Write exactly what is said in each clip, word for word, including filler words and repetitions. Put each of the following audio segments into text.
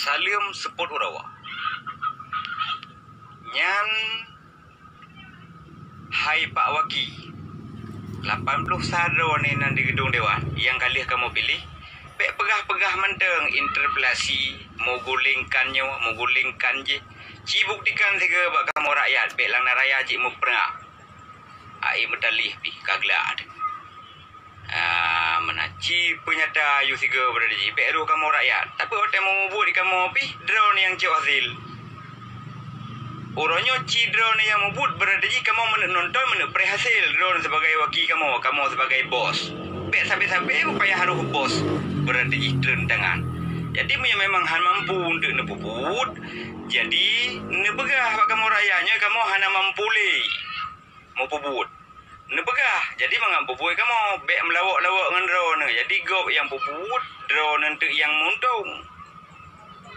Saleuem seupôt uroe. Nyan hai Pak Waki, lapan ploh sa droe nan di geudong dewan nyang ka lheueh kamoe piléh, bék peugah-peugah mantong interpelasi, meuguléng kan nyoe, meuguléng kan jih. Ci buktikan sigoe bak kamoe rakyat, bék lam na raya cit meuprang. Aé meutalih pih ka glak. Ah, meunan ci peunyata yue sigoe beurata jih, bék rôh kamoe rakyat. Tapi watée mubuet di kamoe pih, droeneuh nyang cok hasil. Uroe nyoe ci droeneuh nyang mubuet beurata jih, kamoe meuneuk nonton, meuneuk preh hasil. Droeneuh sebagai waki kamoe, kamoe sebagai bos. Bék sabe-sabe payah rôh bos beurata jih treun tangan. Jadi meunyoe memang hana mampu untuk neupeubuet, jadi neupeugah bak kamoe rakyat nyoe kamoe hana mampu lé meupubuet. Neupeugah, jadi mangat pubuet kamoe, bék meulawok-lawok ngon droeneuh. Jadi gob nyang pubuet, droeneuh teuk nyang meuuntông.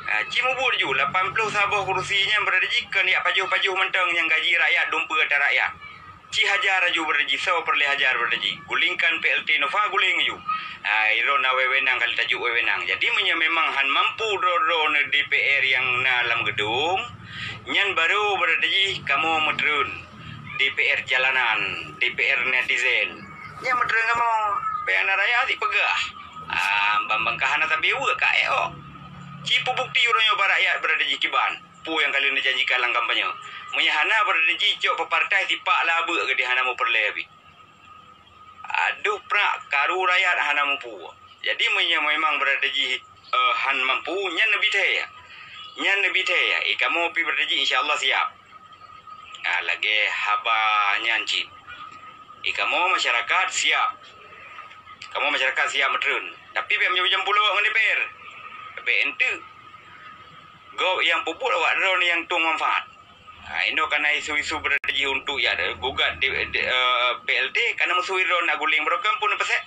Ha, ci mubuet ju, lapan ploh saboh kursi nyan beurata jih kon jak pajoh-pajoh mantong nyang gaji rakyat dumpeue ata rakyat. Ci hajar ju beurata jih, soe peureulée hajar beurata jih. Gulingkan P L T Nova, guléng ju. Ha, droeneuh na wewenang, ka lheueh tajok wewenang. Jadi meunyoe memang hana mampu droe-droeneuh D P R nyang na lam geudong, nyan barô beurata jih kamoe meutreun. D P R jalanan, D P R netizen. Nyang meutreun kamoe, bék hana raya sipeugah. Ah, ban-ban ka hana sabe weuek ka ék ôk. Ci peubukti uroe nyoe bak rakyat beurata jih kiban, peue nyang ka lheueh neujanjikan lam kampanye. Meunyoe hana beurata jih cok peupartai sipak labeuk geudeh hana mupeureulée bit. Adoh prak karu rakyat hana mampu. Jadi meunyoe memang beurata jih, eh, han mampu, nyan neubi thée. Nyan neubi thée. Eh, kamoe pih beurata jih insya Allah siap. Ah, lagée haba nyan cit. Eh, kamoe masyarakat siap. Kamoe masyarakat siap meutreun. Tapi bék meujam-jam pulo ngon D P R. Bék enteuk. Gob nyang pubuet awak droeneuh nyang tueng manfaat. Ha, inoe kana isu-isu beurata jih untuk ya gugat di, di, eh, P L T, kana musoh droeneuh na guléng barokon pun peusek.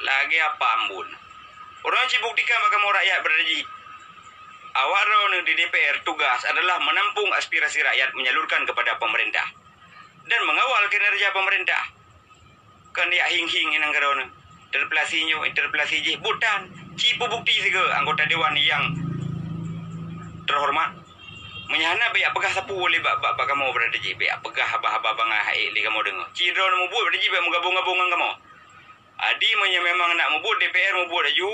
Lagée apa ambon. Uroe nyoe ci buktikan bak kamoe rakyat beurata jih. Awak droeneuh di D P R tugas adalah menampung aspirasi rakyat menyalurkan kepada pemerintah dan mengawal kinerja pemerintah. Kon jak hieng-hieng inong keudroe nyoe. Interpelasi nyoe, interpelasi jih, buet tan. Ci peubukti sigoe anggota dewan nyang teuhoreumat. Meunyoe hana, bék jak peugah sapeue lé bak, bak, bak kamoe beurata jih, bék jak peugah haba-haba bangai han ék lé kamoe deungoe. Ci droe nyoe mubuet beurata jih bék meugabong-gabong ngon kamoe. Adi meunyoe memang nak mubuet, D P R mubuet laju,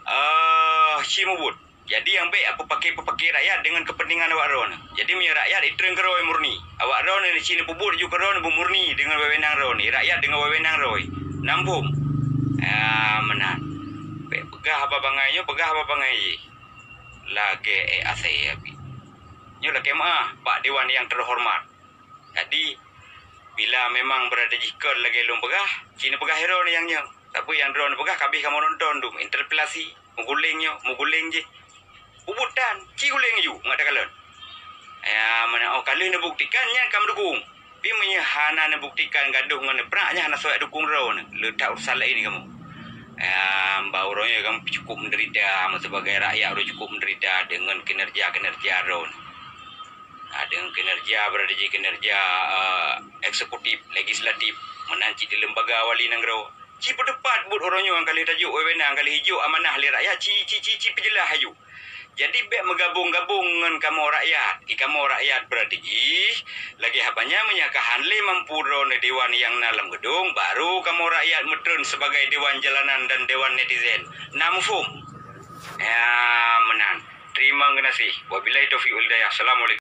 eh, ci mubuet. Jadi nyang bék peupaké-peupaké rakyat deungon keupeuntengan awak droeneuh. Jadi meunyoe rakyat itreun keudroe murni, awak droeneuh ci neupeubuet ju keudroe neubeu murni deungon wewenang droeneuh, rakyat deungon wewenang droe. Nampung. Ah, meunan. Bék peugah haba bangai nyoe, peugah haba bangai jih. Lagée ék asée abit. Nyoe lakée meuáh bak dewan nyang teuhoreumat. Jadi, bila memang beurata jih kon lagée lôn peugah, ci neupeugah droeneuh nyang nyoe. Tapi nyang droeneuh peugah ka abéh kamoe nonton dum, interpelasi, meuguléng nyoe, meuguléng jih. Pubuet tan, ci guléng ju, ngat takalon. Ya, meunan, oh, ka lheueh neubuktikan, nyan ka meudukong. Tapi meunyoe hana neubuktikan gadoh ngon neuprak, nyan hana soe dukong droeneuh. Le that urusan laén kamoe. Ya, bak uroe nyoe kamoe cukup menderita, meuseubagai rakyat uroe cukup menderita deungon kinerja-kinerja droeneuh. Ha, deungon kinerja, beurata jih kinerja, eh, eksekutif, legislatif, meunan cit di lembaga wali nanggroe. Ci peuteupat buet uroe nyoe nyang ka lheueh tajok wewenang, ka lheueh jijok amanah lé rakyat, ci, ci, ci, ci peujeulaih laju. Jadi bék meugabong-gabong ngon kamoe rakyat. Di kamoe rakyat beurata jih, lagée haba nyan meunyoe ka han lé mampu droeneuh dewan nyang na lam geudong, barô kamoe rakyat meutreun sebagai dewan jalanan dan dewan netizen. Na muphom? Ya, meunan. Terima kasih. Wabillahi taufiq wal hidayah. Assalamualaikum.